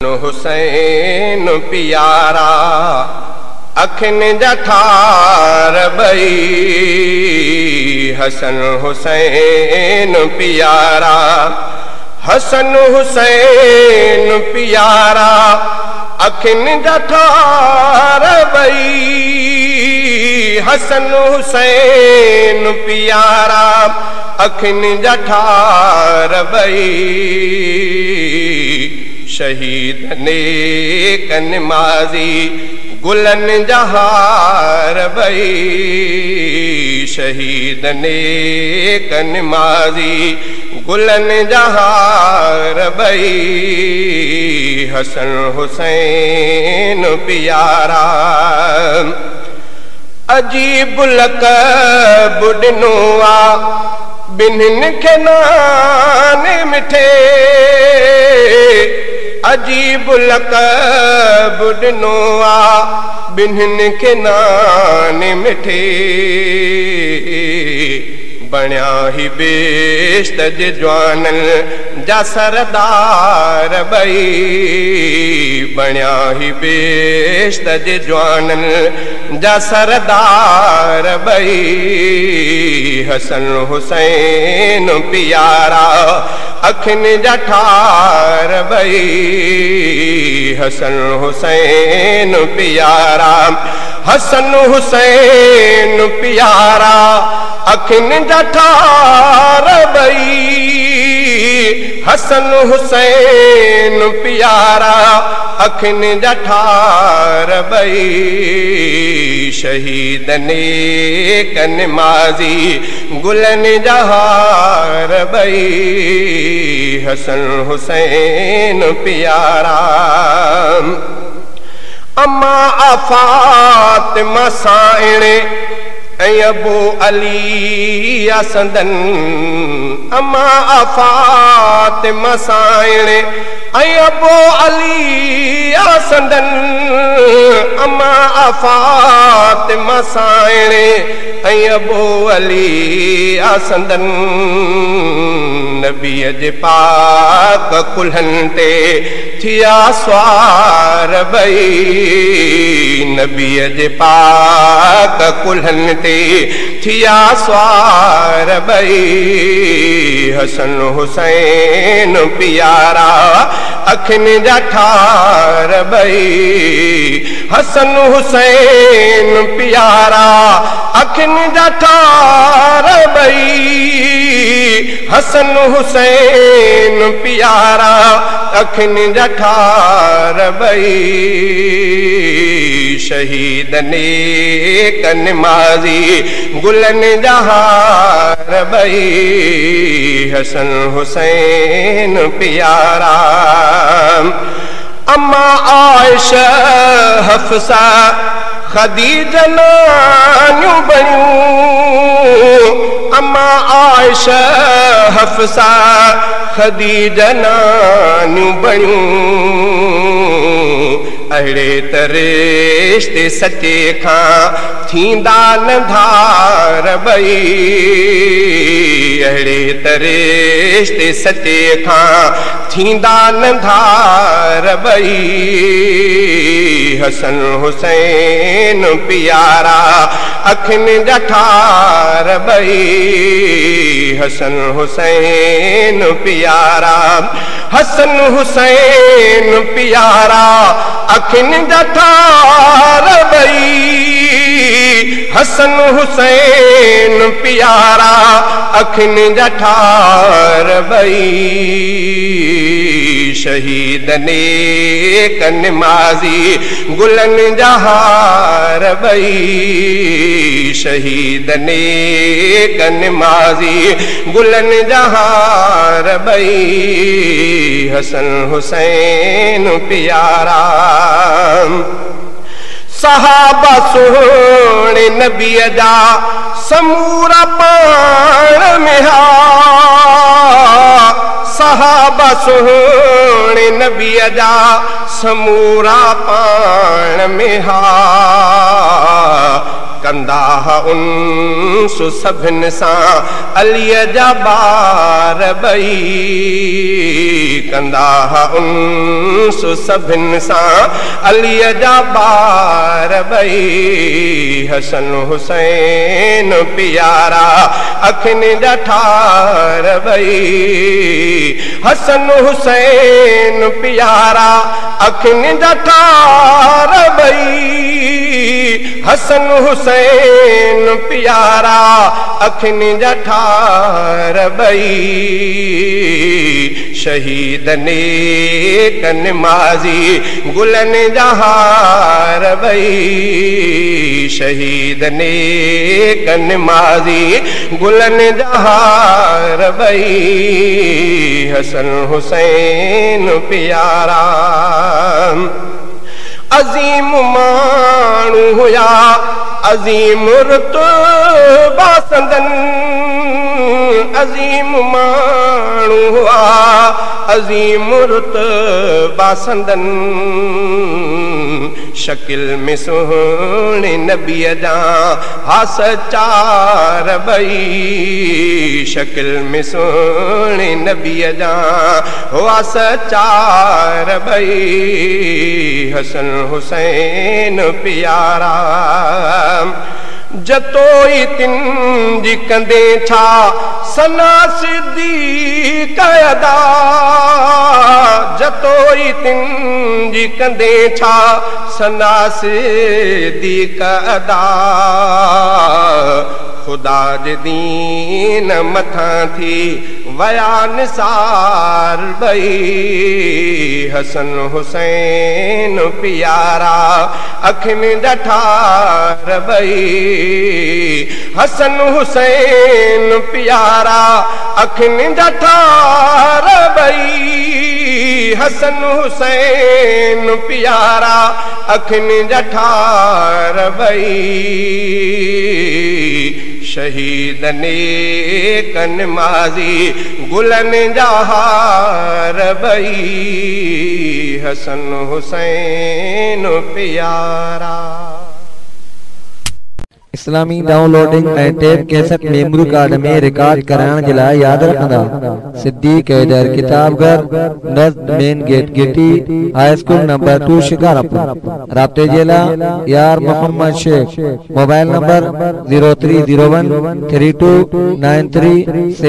हुसैन प्यारा अखिन जा ठार ॿई, हसन हुसैन प्यारा, हसन हुसैन प्यारा अखिन जा ठार ॿई, हसन हुसैन प्यारा अखिन जा ठार ॿई। शहीद नेक नमाज़ी गुलन जा हार ॿई, शहीद नेक नमाज़ी गुलन जा हार ॿई, हसन हुसैन प्यारा। अजीब लक़ब ॾिनो आ ॿिन्हिनि खे नाने मिठे, अजीब लक़ब ॾिनो आ ॿिन्हिनि खे नाने मिठे। बणिया ही बेश्त जे जवाननि जा सरदार ॿई, बणिया ही बेश्त जे जवाननि जा सरदार ॿई, हसन हुसैन प्यारा अखिनि जा ठार ॿई, हसन हुसैन प्यारा, हसन हुसैन प्यारा अखिनि जा ठार ॿई, हसन हुसैन प्यारा अखिनि जा ठार ॿई। शहीद नेक नमाज़ी गुलन जा हार ॿई, हसन हुसैन प्यारा। अम्मा फातिमा साइण ऐं अबू अली आ संदन, अम्मा फातिमा साइण ऐं अबू अली आ संदन, अम्मा फातिमा साइण ऐं अबू अली आ संदन। नबीअ जे पाक कुल्हनि ते थिया सवार ॿई, नबीअ जे पाक कुल्हनि ते थिया सवार ॿई, हसन हुसैन प्यारा अखिनि जा ठार ॿई, हसन हुसैन प्यारा अखिनि जा ठार ॿई, हसन हुसैन प्यारा अखिनि जा ठार ॿई। शहीद नेक नमाज़ी गुलन जा हार ॿई, हसन हुसैन प्यारा। अम्मा आयशा हफ़सा ख़दीजा नानियूं बणियूं, अम्मा आयशा हफ़सा ख़दीजा नानियूं बणियूं। अहिड़े त रिश्ते सचे खां थींदा न धार ॿई, अहिड़े त रिश्ते सचे खां थींदा न धार ॿई, हसन हुसैन प्यारा अखिनि जा ठार ॿई, हसन हुसैन प्यारा, हसन हुसैन प्यारा अखिनि जा ठार ॿई, हसन हुसैन प्यारा अखिनि जा ठार ॿई। शहीद नेक नमाज़ी गुलन जा हार ॿई, शहीद नेक नमाज़ी गुलन जा हार ॿई, हसन हुसैन प्यारा। सहाबा सुहिणे नबीअ जा समूरा पाण में हा, सहाबा सुहिणे नबीअ जा समूरा पाण में हा। कंदा हुआ उन्स सभिनि सां अलीअ जा ॿार ॿई, कंदा हुआ उन्स सभिनि सां अलीअ जा ॿार ॿई। हसन हुसैन प्यारा अखियुनि जा ठार ॿई, हसन हुसैन प्यारा अखियुनि जा ठार ॿई, हसन हुसैन प्यारा अखियुनि जा ठार ॿई। शहीद नेक नमाज़ी गुलनि जा हार ॿई, शहीद नेक नमाज़ी गुलनि जा हार ॿई। हसन हुसैन प्यारा अज़ीम माण्हू हुया, अज़ीम रुतबा संदन, अज़ीम माण्हू हुआ, अज़ीम रुतबा संदन। शकिल में सुहिणे नबीअ जा हा सचार ॿई, शकिल में सुहिणे नबीअ जा हुआ सचार ॿई। हसन हुसैन प्यारा जतोई तिन जी कंदे छा सना सिद्दीक़ अदा, जतोई तिन जी कंदे छा सना सिद्दीक़ अदा। ख़ुदा जे दीन मथां थी वया निसार ॿई, हसन हुसैन प्यारा अखियुनि जा ठार ॿई, हसन हुसैन प्यारा अखियुनि जा ठार ॿई, हसन हुसैन प्यारा अखियुनि जा ठार ॿई। शहीद नेक नमाज़ी गुलनि जा हार ॿई, हसन हुसैन प्यारा। इस्लामी downloading ऐं tape cassette memory card में रिकॉर्ड कराइण जे लाइ यादि रखंदा। सिद्दीक हैदर किताब घर, नज़द main gate Geti, high school number 2 Shikarpur. राब्ते जे लाइ यार मोहम्मद शेख, मोबाइल नंबर 0301 3293।